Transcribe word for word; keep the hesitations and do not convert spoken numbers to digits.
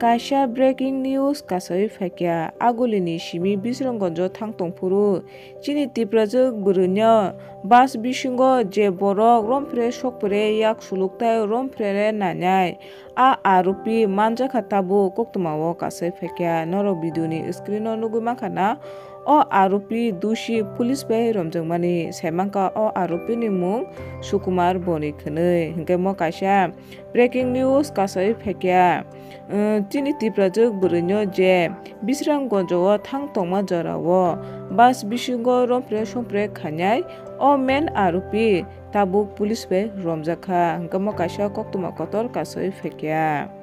Kaisa breaking news kasawi phaikha, agulini simi Bisramganjo thang tongphuru chini Tiprajwk bwrwino bus bisingo je borok romphre sokphre yak suluktai romphre nainai, a aropi manjakha tabuk koktwmao kasawi phaikha. Norok video ni screen o nugwi mankha na, o aropi dusi police bai romjakmani, saimankha o aropi ni mung Sukumar Bonik hinwi. Hinkhe mo kaisa breaking news kasawi phaikha, uh, chini Tiprajwk bwrwino je Bisramganjo o thang tongma jorao bus bisingo romphre somphre khainai, o main aropi tabuk police bai romjakha, hinkhe mo kaisa koktwma kotor kasawi phaikha.